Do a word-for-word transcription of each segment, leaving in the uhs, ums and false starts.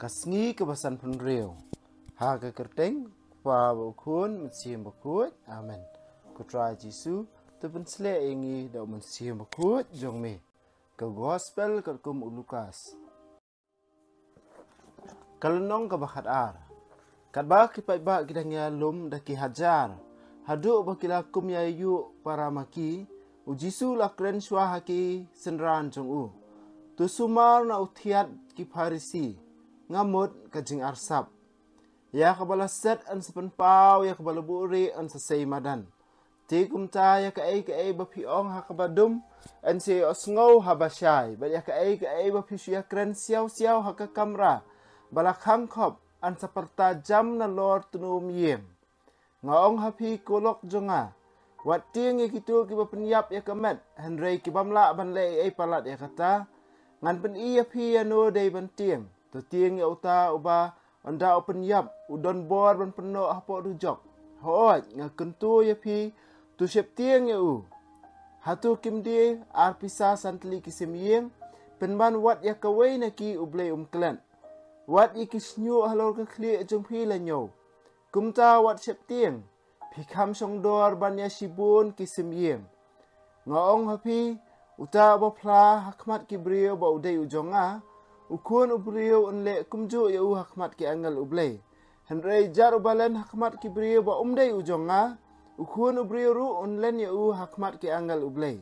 Ka sngi kaba sanphew hynriew. Ha ka kyrteng Kpa bad u Khun, Mynsiem Bakhuid. Amen. Ko Trai Jisu, to pynshlur ïa ngi da u Mynsiem Bakhuid jong me. Ka Gospel katkum u Lukas. Ka lynnong kaba khatar. Katba ki paidbah ki dang ïalum da ki hajar, haduh ba ki la kum ïa ïuh para ma ki, u Jisu u la kren shuwa ha ki synran jong u. To sumar na u thiat ki Pharisi, nga mut ka jingarsap. Ïa kaba la set yn sa pynpaw, ïa kaba la buhrieh yn sa sei madan. Te kumta ïa kaei kaei ba phi ong ha kaba dum, yn sa ïohsngew haba shai, bad ïa kaei kaei ba phi shu ïakren siaw siaw ha ka kamra ba la khang khop, yn sa pyrta jam nalor tnum ïing. Nga ong ha phi ko lok jong nga, wat tieng ïa kito kiba pynïap ïa ka met, hynrei kibym lah ban leh ei ei palat ïa kata. Ngan pyni ïa phi ïano dei ban tieng. To tieng ïa uta uba ynda u pynïap u don bor ban pynnoh hapoh dujok. Hooid, nga kyntu ïa phi, to sheptieng ïa u. Hato kim die ar pisa san tylli ki sim ïing? Pynban wat ïa kawei na ki U Blei um klet. Wat ïa ki shñiuh halor ka khlieh jong phi la ñiew. Kumta wat sheptieng, phi kham shongdor ban ïa shibun ki sim ïing. Nga ong ha phi, uta uba phla ha khmat ki briew ba u dei u jong nga, u Khun u briew un leh kumjuh ïa u ha khmat ki angel U Blei. Hynrei jar uba len ha khmat ki briew ba um dei u jong nga, u Khun u briew ruh un len ïa u ha khmat ki angel U Blei.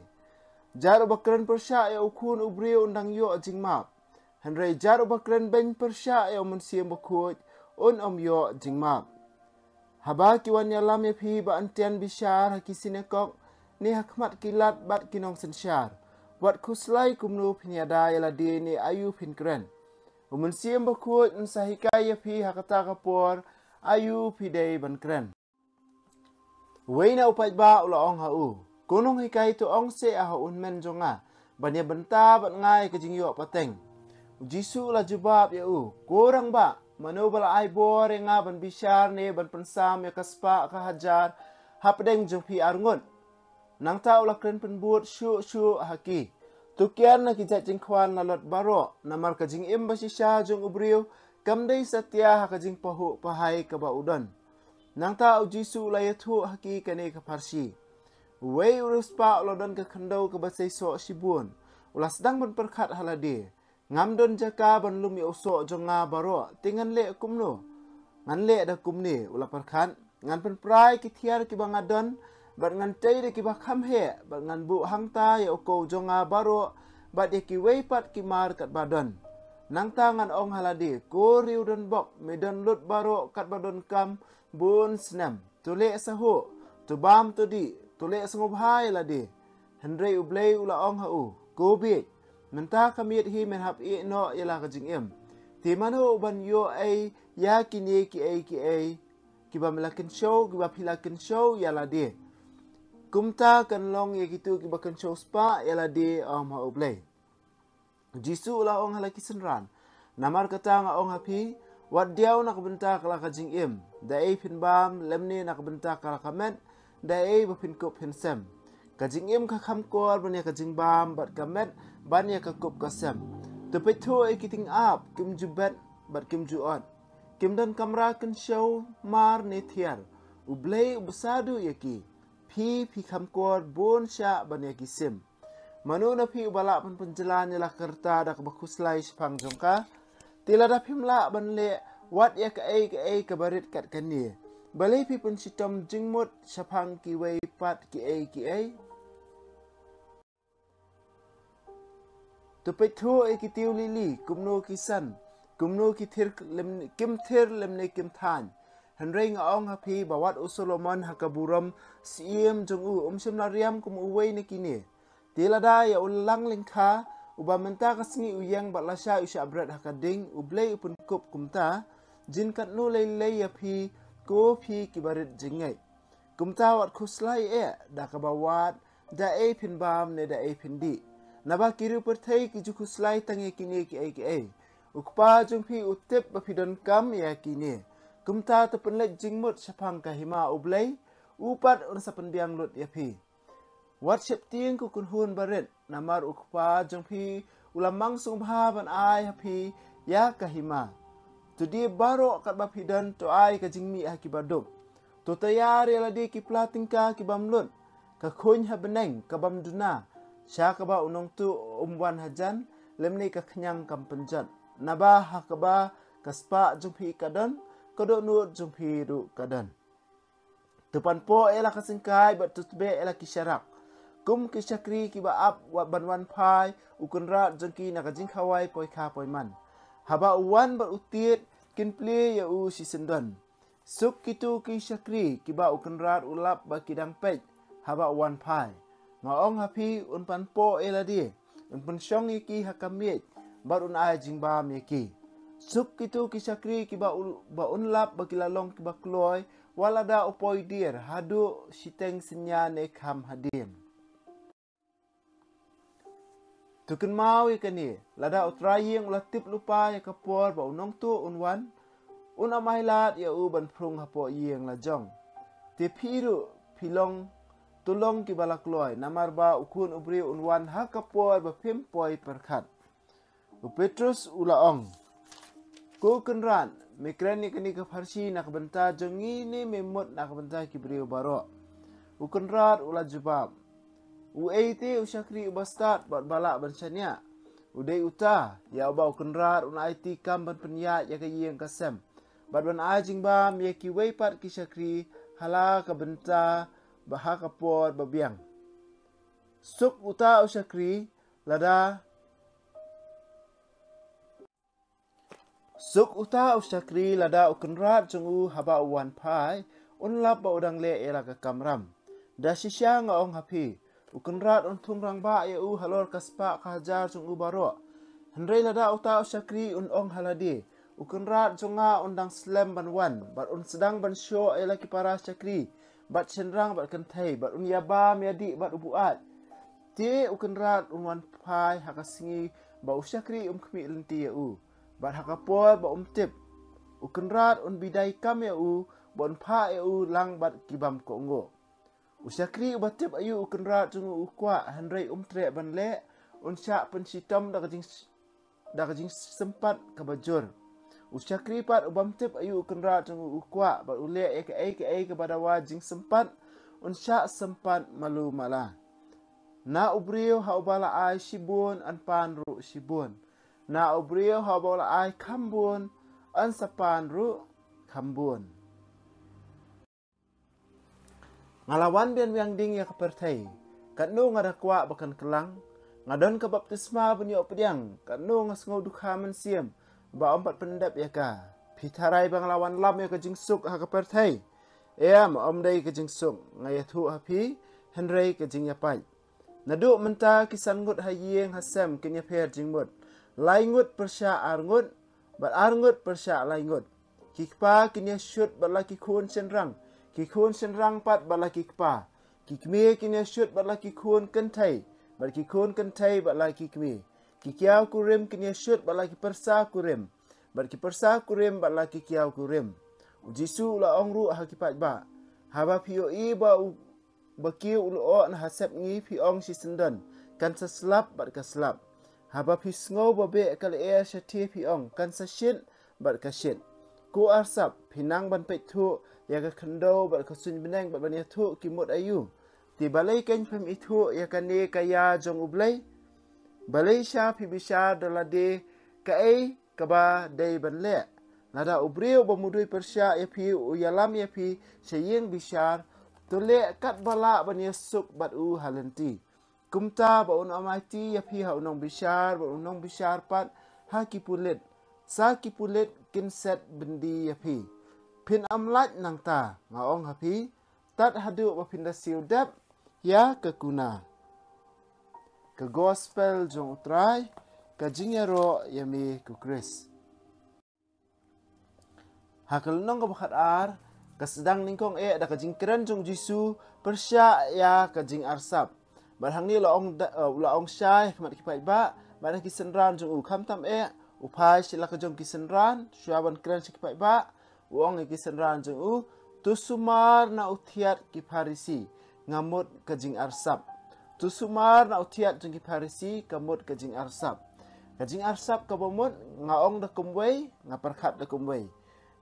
Jar uba kren pyrshah ïa u Khun u briew un dang ïoh jingmap. Hynrei jar uba kren beiñ pyrshah ïa u Mynsiem Bakhuid un ym ïoh jingmap. Haba ki wan ïalam ïa phi ba yn tian bishar ha ki synagog ne ha khmat ki lad bad ki nongsynshar, wat khuslai kumno phin ïada ïa lade ne aïu phin kren. U Mynsiem Bakhuid un sa hikai ïa phi ha kata ka por aïu phi dei ban kren. Uwei na u paidbah u la ong ha u, ko nonghikai, to ong seh ha u hynmen jong nga ban ïa bynta bad nga ïa ka jingïoh pateng. U Jisu u la jubab ïa u, ko rangbah, mano ba la ai bor ïa nga ban bishar ne ban pynsam ïa ka spah ka hajar hapdeng jong phi arngut? Nangta u la kren pynbud shuh shuh ha ki, to kiar na ki jait jingkhwan lalot baroh, namar ka jingim ba shisha jong u briew kam dei satia ha ka jingpahuh pahai kaba u don. Nangta u Jisu u la ïathuh ha ki kane ka pharshi, uwei u riewspah u la don ka khyndew kaba sei soh shibun. U la sdang ban pyrkhat ha lade, ngam don jaka ban lum ïa u soh jong nga baroh, te ngan leh kumno? Ngan leh da kumne, u la pyrkhat. Ngan pynprai ki thiar kiba nga don, bad ngan tei da kiba kham heh, bad ngan buh hangta ïa u kew jong nga baroh, bad ïa kiwei pat ki mar katba don. Nangta ngan ong ha lade, ko riewdonbok, me don lut baroh katba donkam bun snem. To leh sahuh, to bam to dih, to leh sngewbha ïa lade. Hynrei U Blei u la ong ha u, ko bieit, mynta ka miet hi men hap ïeh noh ïa la ka jingim. Te mano uban ïoh ei ïa kine kiei kiei kiba me la kynshew, kiba phi la kynshew ïa lade? Kumta kan long ïa kito kiba kynshew spah ïa lade, ym ha U Blei. U Jisu u la ong ha la ki synran, namar kata nga ong ha phi, wat diaw na ka bynta ka la ka jingim, da ei phin bam, lymne na ka bynta ka la ka met, da ei ba phin kup phin sem. Ka jingim ka kham kor ban ïa ka jingbam, bad ka met ban ïa ka kup ka sem. To peit thuh ïa ki tyngab, kim ju bet bad kim ju ot, kim don kamra kynshew mar ne thiar. U Blei u bsa duh ïa ki. Phi, phi kham kor bun shah ban ïa ki sim. Mano na phi uba lah ban pynjlan ïa la ka rta da kaba khuslai shaphang jong ka? Te lada phim lah ban leh wat ïa kaei kaei kaba rit kat kane, balei phi pynshitom jingmut shaphang kiwei pat kiei kiei? To peit thuh ïa ki tiew lili, kumno ki san, kumno ki thir lymne, kim thir lymne kim thaiñ. Hynrei nga ong ha phi ba wat u Solomon ha ka burom siem jong u um shym la riam kum uwei na kine. Te lada ïa u lang lyngkha, uba mynta ka sngi u ïeng bad lashai u shah bret ha ka ding, U Blei u pynkup kumta, jin katno lei lei ïa phi, ko phi kiba rit jingngeit. Kumta wat khuslai eh da kaba wad, da ei phin bam ne da ei phin dih. Naba ki riewpyrthei ki ju khuslai tang ïa kine kiei kiei. U Kpa jong phi u tip ba phi donkam ïa kine. Kumta to pynleit jingmut shaphang ka hima U Blei, u pat un sa pynbiang lut ïa phi. Wat sheptieng ko kynhun barit, namar U Kpa jong phi u la mang sngewbha ban ai ha phi ïa ka hima. To die baroh katba phi don, to ai ka jingmih ha ki baduk. To tayar ïa lade ki pla tyngka ki bym lut, ka khuiñ ha bneng ka bym duna, sha kaba u nongtuh um wan hajan, lymne ka khñiang kam pynjot. Naba ha kaba ka spah jong phi ka don, ka dohnud jong phi ruh ka don. To pan poh ïa la ka syngkai bad to tbeh ïa la ki sharak. Kum ki shakri kiba ap wat ban wan phai u kynrad jong ki na ka jingkhawai poikha poiman. Haba u wan bad u tied, kin plie ïa u shisyndon. Suk kito ki shakri kiba u kynrad u lap ba ki dang peit haba u wan phai. Nga ong ha phi, un pan poh ïa lade, un pynshong ïa ki ha ka miej, bad un ai jingbam ïa ki. Suk kito ki shakri kiba u, ba un lap ba ki la long kiba kloi, wat lada u poi dier haduh shiteng synñia ne kham hadien. To kynmaw ïa kane, lada u trai ïing u la tip lypa ïa ka por ba u nongtuh un wan, un ym ailad ïa u ban phrung hapoh ïing la jong. Te phi ruh phi long, to long kiba la kloi, namar ba u Khun u briew un wan ha ka por ba phim poi pyrkhat. U Petrus u la ong, Ko Kynrad, me kren ïa kane ka pharshi na ka bynta jong ngi ne me mut na ka bynta ki briew baroh? U Kynrad u la jubab, Uei te u shakri uba stad bad ba lah ban shaniah? U dei uta ïa uba u kynrad un aiti kam ban pynïaid ïa ka ïing ka sem, bad ban ai jingbam ïa kiwei pat ki shakri ha la ka bynta ba ha ka por ba biang. Suk uta u shakri lada Suk uta u shakri lada u kynrad jong u haba u wan phai un lap ba u dang leh ïa la ka kamram. Da shisha nga ong ha phi, u kynrad un thung rangbah ïa u halor ka spah ka hajar jong u baroh. Hynrei lada uta u shakri un ong ha lade, U kynrad jong nga un dang slem ban wan, bad un sdang ban shoh ïa la ki para shakri, bad shynrang bad kynthei, bad un ïabam ïadih bad u buaid. Te u kynrad un wan phai ha ka sngi ba u shakri um khmih lynti ïa u, bad ha ka por ba um tip. U kynrad un bidai kam ïa u, bad un phah ïa u lang bad ki bym kohnguh. U shakri uba tip aïu u kynrad jong u u kwah, hynrei um treh ban leh, un shah pynshitom da ka jing, da ka jingsympat kaba jur. U shakri pat u bym tip aïu u kynrad jong u u kwah, bad u leh ïa kaei kaei kaba dawa jingsympat, un shah sympat malu mala. Na u briew ha uba la ai shibun yn pan ruh shibun. Na u briew ha uba la ai khambun yn sa pan ruh khambun. Nga la wan biang biang ding ïa ka pyrthei, katno nga da kwah ba kan kylang. Nga don ka baptisma ban ïoh pdiang, katno nga sngew dukha mynsiem ba ym pat pyndep ïa ka. Phi tharai ba nga la wan lam ïa ka jingsuk ha ka pyrthei? Em, ym dei ka jingsuk nga ïathuh ha phi, hynrei ka jingïapait. Naduh mynta ki san ngut ha ïing ha sem kin ïapher jingmut, lai ngut pyrshah ar ngut, bad ar ngut pyrshah lai ngut. Ki kpa kin ïashut bad la ki khun shynrang, ki khun shynrang pat bad la ki kpa. Ki kmie kin ïashut bad la ki khun kynthei, bad ki khun kynthei bad la ki kmie. Ki kiaw kurim kin ïashut bad la ki pyrsa kurim, bad ki pyrsa kurim bad la ki kiaw kurim. U Jisu u la ong ruh ha ki paidbah, haba phi ïohi ba u ba kiew u lyoh na ha sepngi, phi ong shisyndon, kan sa slap bad ka slap. Haba phi sngew ba beh ka lyer shatei, phi ong, kan sa shit bad ka shit. Ko arsap, phi nang ban peit thuh ïa ka khyndew bad ka suiñ bneng bad ban ïathuh ki mut aïu? Te balei kan phim ithuh ïa kane ka ïa jong U Blei? Balei sha phi bishar da lade kaei kaba dei ban leh? Lada u briew ba mudui pyrshah ïa phi u ïalam ïa phi sha ïing bishar, to leh katba lah ban ïasuk bad u ha lynti, kumta ba un ym aiti ïa phi ha u nongbishar, bad u nongbishar pat ha ki pulit. Sa ki pulit kin set byndi ïa phi. Phin ym lait nangta, nga ong ha phi, tad haduh ba phin da siew dep ïa ka kuna. Ka gospel jong U Trai. Ka jingïaroh ïa me ko Khrist. Ha ka lynnong kaba khatar, ka sdang nyngkong eh da ka jingkren jong U Jisu pyrshah ïa ka jingarsap. Bad hangne la ong da, eh, la ong shai ha khmat ki paidbah bad ha ki synran jong u, khamtam eh u phai sha la ka jong ki synran, shuwa ban kren sha ki paidbah, u ong ïa ki synran jong u, to sumar na u thiat ki Pharisi, nga mut ka jingarsap. To sumar na u thiat jong ki Pharisi, ka mut ka jingarsap. Ka jingarsap kaba mut, nga ong da kumwei, nga pyrkhat da kumwei.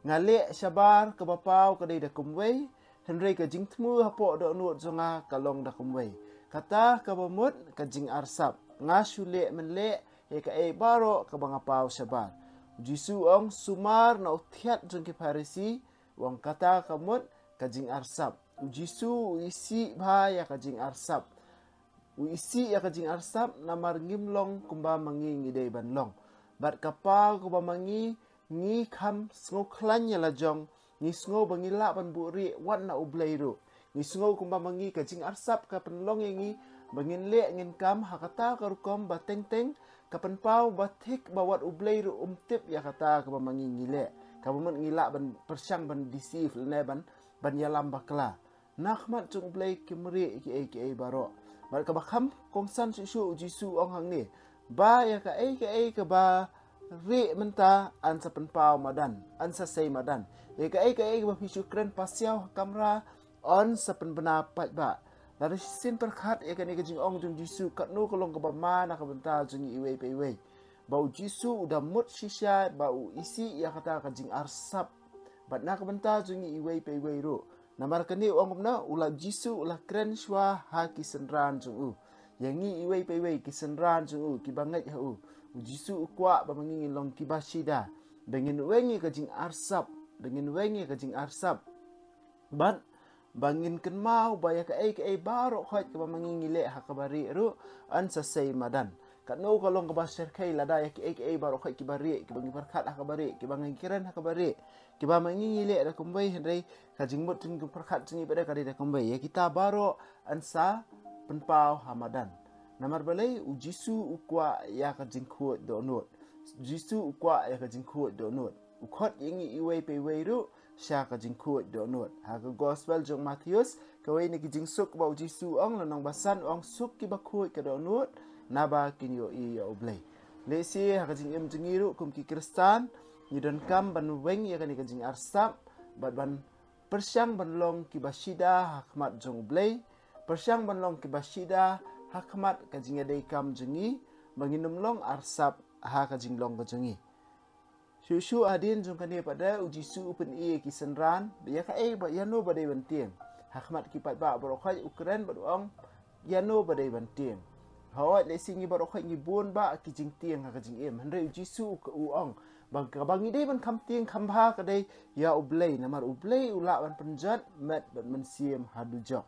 Nga leh shabar kaba paw ka dei da kumwei, hynrei ka jingthmu hapoh dohnud jong nga ka long da kumwei. Kata kaba mut ka jingarsap. Nga shu leh mynleh ïa kaei baroh kaba nga paw shabar. U Jisu u ong, sumar na u thiat jong ki Pharisi, u ong kata ka mut ka jingarsap. U Jisu u isih bha ïa ka jingarsap. U isih ïa ka jingarsap namar ngim long kumba ma ngi ngi dei ban long. Bad ka paw kaba ma ngi, ngi kham sngew khlaiñ ïa la jong, ngi sngew ba ngi lah ban buhrieh wat na U Blei ruh. Ngi sngew kumba ma ngi ka jingarsap ka pynlong ïa ngi ba ngin leh ngin kam ha kata ka rukom ba teng teng ka pynpaw ba thik ba wat U Blei ruh um tip ïa kata kaba ma ngi ngi leh. Kaba mut ngi lah ban pyrshang ban deceive lane ban, ban ïalam bakla. Na khmat jong U Blei kim rieh kiei kiei baroh. Bad kaba kham kongsan shuh shuh u Jisu u ong hangne, ba ïa kaei kaei kaba rieh mynta yn sa pynpaw madan, yn sa sei madan. Ïa kaei kaei kaba phi shu kren pasiaw ha kamra, yn sa pynbna paidbah. Lada shisien pyrkhat ïa kane ka jingong jong u Jisu, katno ka long kaba ma na ka bynta jong ngi iwei pa iwei. Ba u Jisu u da mut shisha ba u isih ïa kata ka jingarsap. Bad na ka bynta jong ngi iwei pa iwei ruh. Namar kane u ong kumno, u la, Jisu u la kren shuwa ha ki synran jong u. Ïa ngi iwei pa iwei ki synran jong u kiba ngeit ha u, u Jisu u kwah ba ma ngi ngin long kiba shida. Ba ngin weng ïa ka jingarsap, ba ngin weng ïa ka jingarsap. Bad ba ngin kynmaw ba ïa kaei kaei baroh khoit kaba ma ngi ngi leh ha kaba rieh ruh, yn sa sei madan. Katno ka long kaba shyrkhei lada ïa kaei kaei baroh khoit kiba rieh, kiba ngi pyrkhat ha kaba rieh, kiba ngi kren ha kaba rieh, kiba ma ngi ngi leh da kumwei, hynrei ka jingmut jong ngi, ka pyrkhat jong ngi pat ka dei da kumwei. Ïa kita baroh yn sa pynpaw ha madan. Namar balei? U Jisu u kwah ïa ka jingkhuid dohnud. U Jisu u kwah ïa ka jingkhuid dohnud. U khot ïa ngi iwei pa iwei ruh sha ka jingkhuid dohnud. Ha ka gospel jong u Mathaios, kawei na ki jingsuk ba u Jisu u ong, lynnong ba san u ong, suk kiba khuid ka dohnud, naba kin ïohi ïa U Blei. Lehse ha ka jingim jong ngi ruh kum ki Khristan, ngi donkam ban weng ïa kane ka jingarsap, bad ban pyrshang ban long kiba shida ha khmat jong U Blei, pyrshang ban long kiba shida ha khmat ka jingïadei kam jong ngi, ba ngin ym long arsap ha ka jinglong ka jong ngi. Shuh shuh hadien jong kane pat de u Jisu u pyni ïa ki synran, ba ïa kaei ba ïano ba dei ban tieng. Ha khmat ki paidbah baroh khoit u kren bad u ong, ïano ba dei ban tieng. Hooid, lehse ngi baroh khoit ngi bun bah ki jingtieng ha ka jingim. Hynrei u Jisu u, u ong ba kaba ngi dei ban kham tieng kham bha ka dei ïa U Blei, namar U Blei u lah ban pynjot met bad mynsiem ha dujok.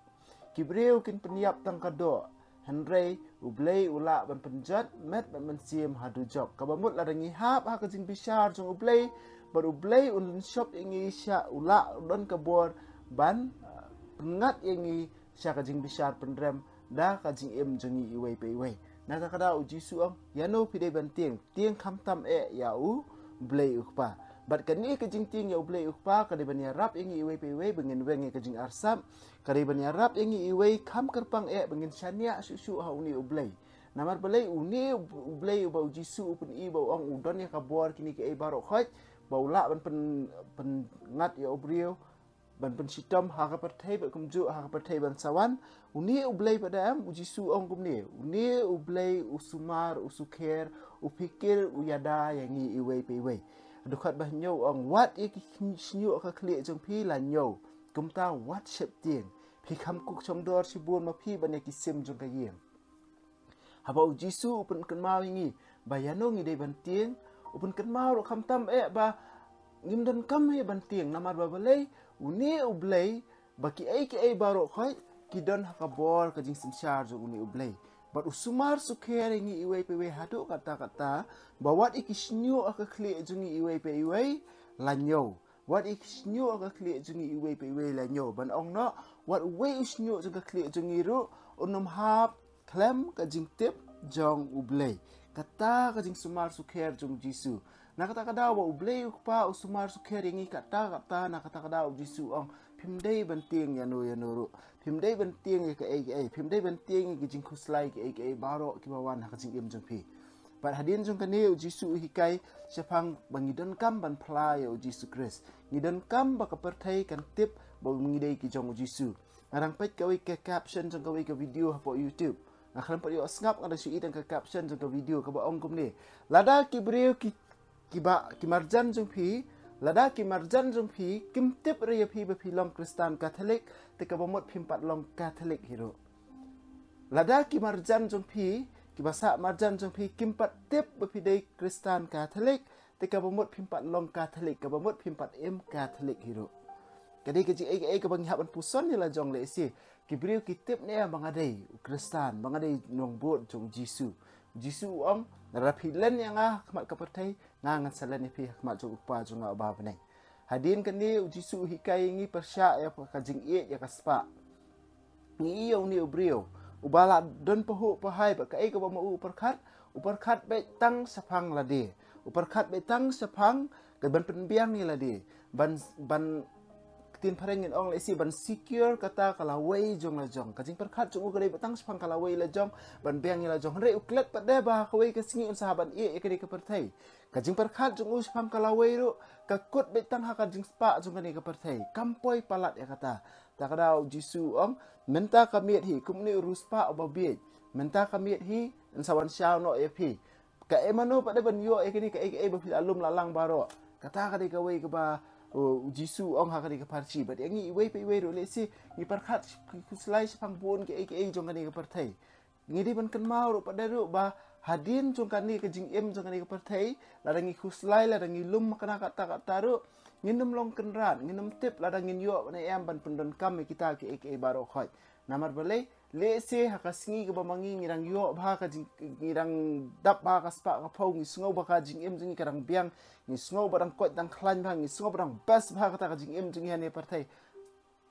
Ki briew kin pynïap tang ka doh, hynrei U Blei u lah ban pynjot met bad mynsiem ha dujok. Kaba mut lada ngi hap ha ka jingbishar jong U Blei, bad U Blei un lynshop ïa ngi sha, u lah, u don ka bor ban, uh, pynngat ïa ngi sha ka jingbishar pynrem da ka jingim jong ngi iwei pa iwei. Na kata ka daw u Jisu u ong, ïano phi dei ban tieng? Tieng khamtam eh ïa U Blei U Kpa. Bad kane ka jingtieng ïa U Blei U Kpa ka dei ban ïarap ïa ngi iwei pa iwei ba ngin weng ïa ka jingarsap. Ka dei ban ïarap ïa ngi iwei kham kyrpang eh ba ngin shaniah shuh shuh ha une U Blei. Namar balei? Une U Blei uba u Jisu u pyni ba u ong u don ïa ka bor kine kiei baroh khoit, ba u lah ban pyn, pynngat ïa u briew, ban pynshitom ha ka pyrthei bad kumjuh ha ka pyrthei ban sa wan. Une U Blei pat de em, u Jisu u ong kumne, une U Blei u sumar, u sukher, u phikir, u ïada ïa ngi iwei pa iwei. Dkhot ba hynñiew u ong, wat ïa ki shñiuh ka khlieh jong phi la ñiew, kumta wat sheptieng. Phi kham kup shongdor shibun ma phi ban ïa ki sim jong ka ïing. Haba u Jisu u pynkynmaw ïa ngi ba ïano ngi dei ban tieng, u pynkynmaw ruh khamtam eh ba ngim donkam eh ban tieng, namar ba balei? Une U Blei, ba kiei kiei baroh khoit ki don ha ka bor ka jingsynshar jong une U Blei. Bad u sumar sukher ïa ngi iwei pa iwei haduh katta katta, ba wat ïa ki shñiuh ha ka khlieh jong ngi iwei pa iwei la ñiew. Wat ïa ki shñiuh ha ka khlieh jong ngi iwei pa iwei la ñiew. Ban ong noh, wat uwei u shñiuh jong ka khlieh jong ngi ruh un ym hap khlem ka jingtip jong U Blei. Kata ka jingsumar sukher jong u Jisu. Na kata ka daw ba U Blei U Kpa u sumar sukher ïa ngi katta katta, na kata ka daw u Jisu u ong, phim dei ban tieng ïano ïano ruh. Phim dei ban tieng ïa kaei kaei. Phim dei ban tieng ïa ki jingkhuslai kiei kiei baroh kiba wan ha ka jingim jong phi. Bad hadien jong kane u Jisu u hikai shaphang ba ngi donkam ban phla ïa u Jisu Khrist. Ngi donkam ba ka pyrthei kan tip ba ngi dei ki jong u Jisu. Nga dang peit kawei ka caption jong kawei ka video hapoh YouTube. Nga khlem pat ïoh sngap nga da shu i tang ka caption jong ka video kaba ong kumne. Lada ki briew ki, ki ba, ki marjan jong phi, lada ki marjan jong phi kim tip re ïa phi ba phi long Khristan Katholik, te kaba mut phim pat long Katholik hi ruh. Lada ki marjan jong phi, ki ba sah marjan jong phi kim pat tip ba phi dei Khristan Katholik, te kaba mut phim pat long Katholik, kaba mut phim pat im Katholik hi ruh. Ka dei ka jingaiei kaba ngi hap ban puson ïa la jong lehse. Ki briew ki tip ne em ba nga dei u Khristan, ba nga dei nongbud jong u Jisu. U Jisu u ong, lada phi len ïa nga ha khmat ka pyrthei, nga ngan sa len ïa phi ha khmat jong u Kpa jong nga uba ha bneng. Hadien kane u Jisu u hikai ïa ngi pyrshah ïa ka jingïeit ïa ka spah. Ngi ïohi ïa une u briew uba la don pahuh pahai bad kaei kaba ma u u pyrkhat, u pyrkhat beit tang shaphang lade. U pyrkhat beit tang shaphang ka ban pynbiang ïa lade. Ban, ban, ktien phareng ngin ong lehse ban secure kata ka lawei jong la jong. Ka jingpyrkhat jong u ka dei beit tang shaphang ka lawei la jong, ban biang ïa la jong. Hynrei u klet pat de ba ha kawei ka sngi un sa hap ban ïeh ïa kane ka pyrthei. Ka jingpyrkhat jong u shaphang ka lawei ruh ka kut beit tang ha ka jingspah jong kane ka pyrthei. Kam poi palat ïa kata. Ta ka daw u Jisu u ong, mynta ka miet hi, kum une u riewspah uba bieit. Mynta ka miet hi, yn sa wan shaw noh ïa phi. Kaei mano pat de ban ïoh ïa kane kaei kaei ba phi la lum la lang baroh. Kata ka dei kawei kaba u, u Jisu u ong ha kane ka pharshi. Bad ïa ngi iwei pa iwei ruh lehse ngi pyrkhat, ngi khuslai shaphang bun kaei kaei jong kane ka pyrthei. Ngi dei ban kynmaw ruh pat de ruh ba hadien jong kane ka jingim jong kane ka pyrthei, lada ngi khuslai, lada ngi lum ma kane kata kata ruh, ngin ym long kynrad, ngin ym tip lada ngin ïoh ne em ban pyndonkam ïa kita kiei kiei baroh khoit. Namar balei, lehse ha ka sngi kaba ma ngi ngi dang ïoh bha ka jing, ngi dang dap bha ka spah ka phew, ngi sngew ba ka jingim jong ngi ka dang biang, ngi sngew ba dang koit dang khlaiñ bha, ngi sngew ba dang best bha kata ka jingim jong ngi ha kane ka pyrthei.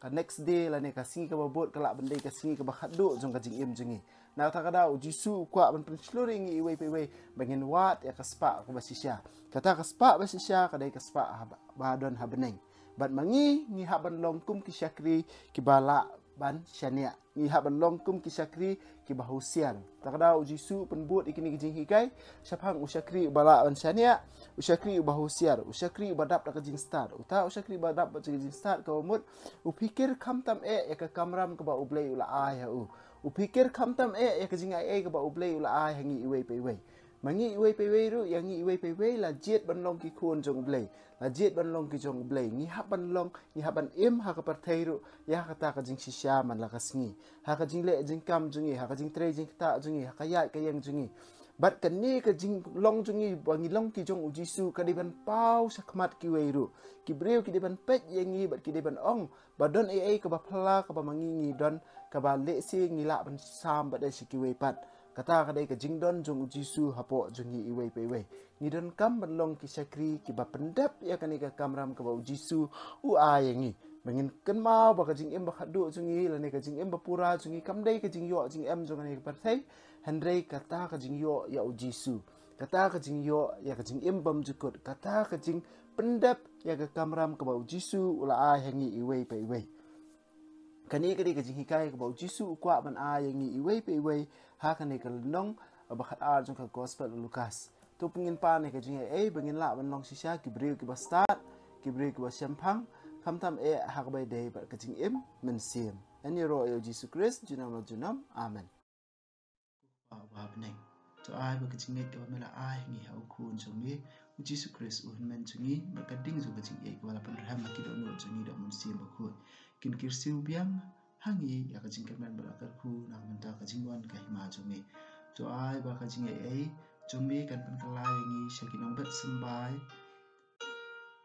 Ka next day lane ka sngi kaba bud ka lah ban dei ka sngi kaba khatduh jong ka jingim jong ngi. Na kata ka daw u Jisu u kwah ban pynshlur ïa ngi iwei pa iwei ba ngin wad ïa ka spah kaba shisha. Kata ka spah ba shisha ka dei ka spah ha ba, ba don ha bneng. Bad ma ngi ngi hap ban long kum ki shakri kiba lah ban shaniah. Ngi hap ban long kum ki shakri kiba husiar. Ta ka daw u Jisu u pynbud ïa kine ki jinghikai shaphang u shakri uba lah ban shaniah, u shakri uba husiar, u shakri uba dap da ka jingstad. Uta u shakri uba dap da ka jingstad kaba mut u phikir khamtam eh ïa ka kamram kaba U Blei u la ai ha u. U phikir khamtam eh ïa ka jingaiei kaba U Blei u la ai ha ngi iwei pa iwei. Ma ngi iwei pa iwei ruh, ïa ngi iwei pa iwei la jied ban long ki khun jong U Blei. La jied ban long ki jong U Blei. Ngi hap ban long, ngi hap ban im ha ka pyrthei ruh ïa kata ka jingshisha man la ka sngi. Ha ka jingleh jingkam jong ngi, ha ka jingtrei jingktah jong ngi, ha ka ïaid ka ïeng jong ngi. Bad kane ka jinglong jong ngi ba ngi long ki jong u Jisu ka dei ban paw shakhmat kiwei ruh. Ki briew ki dei ban peit ïa ngi bad ki dei ban ong ba don ei ei kaba phylla kaba ma ngi ngi don, kaba lehse ngi lah ban sam bad ïa shi kiwei pat. Kata ka dei ka jingdon jong u Jisu hapoh jong ngi iwei pa iwei. Ngi donkam ban long ki shakri kiba pyndep ïa kane ka kamram kaba u Jisu u ai ïa ngi. Ba ngin kynmaw ba ka jingim ba khatduh jong ngi lane ka jingim ba pura jong ngi kam dei ka jingïoh jingem jong kane ka pyrthei, hynrei kata ka jingïoh ïa u Jisu. Kata ka jingïoh ïa ka jingim bymjukut, kata ka jingpyndep ïa ka kamram kaba u Jisu u la ai ha ngi iwei pa iwei. Kane ka dei ka jinghikai kaba u Jisu u kwah ban ai ïa ngi iwei pa iwei ha kane ka lynnong ba khatar jong ka Gospel u Lukas. To pynban ngin pan ïa ka jingaiei ba ngin lah ban long shisha ki briew kiba stad, ki briew kiba shemphang, khamtam eh ha kaba ïadei bad ka jingim mynsiem. Yn ïaroh ïa u Jisu Khrist junom la junom. Amen. Ko Kpa uba ha bneng, to ai ba ka jingngeit kaba me la ai ha ngi ha u Khun jong me u Jisu Khrist u hynmen jong ngi, bad ka ding jong ka jingngeit kaba la pynrhem ha ki dohnud jong ngi da u Mynsiem Bakhuid, kin kyrsiew biang ha ngi ïa ka jingkyrmen ba la kyrkhu na ka bynta ka jingwan ka hima jong me. To ai ba ka jingaiei jong me kan pynkylla ïa ngi sha ki nongbet symbai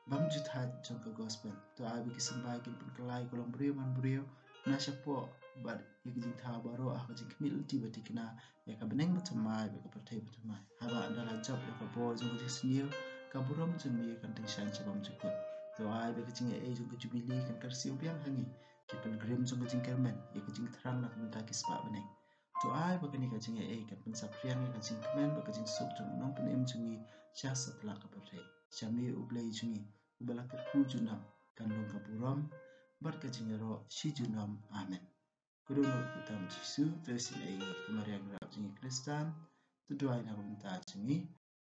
bymjukut jong ka Gospel. To ai ba ki symbai kin pynkylla ïa ka longbriew manbriew na shapoh bad ïa ka jingthaw baroh ha ka jingkhmih lynti ba thikna ïa ka bneng bathymmai bad ka pyrthei bathymmai. Haba ynda la jop ïa ka bor jong ka jingsniew, ka burom jong me kan tyngshaiñ sha bymjukut. To ai ba ka jingaiei jong ka Jubili kan kyrsiew biang ha ngi, ki pilgrim jong ka jingkyrmen, ïa ka jingthrang na ka bynta ki spah bneng. To ai ba kane ka jingaiei kan pynsaphriang ïa ka jingkmen bad ka jingsuk jong u Nongpynim jong ngi sha satlak ka pyrthei. Sha me U Blei jong ngi uba la kyrkhu junom, kan long ka burom bad ka jingïaroh shi junom. Amen. Ko Dohnud kyrteng Jisu, to isynei ïa ngi, ko Maria nongrep jong ngi Khristan, to duwai na ka bynta jong ngi.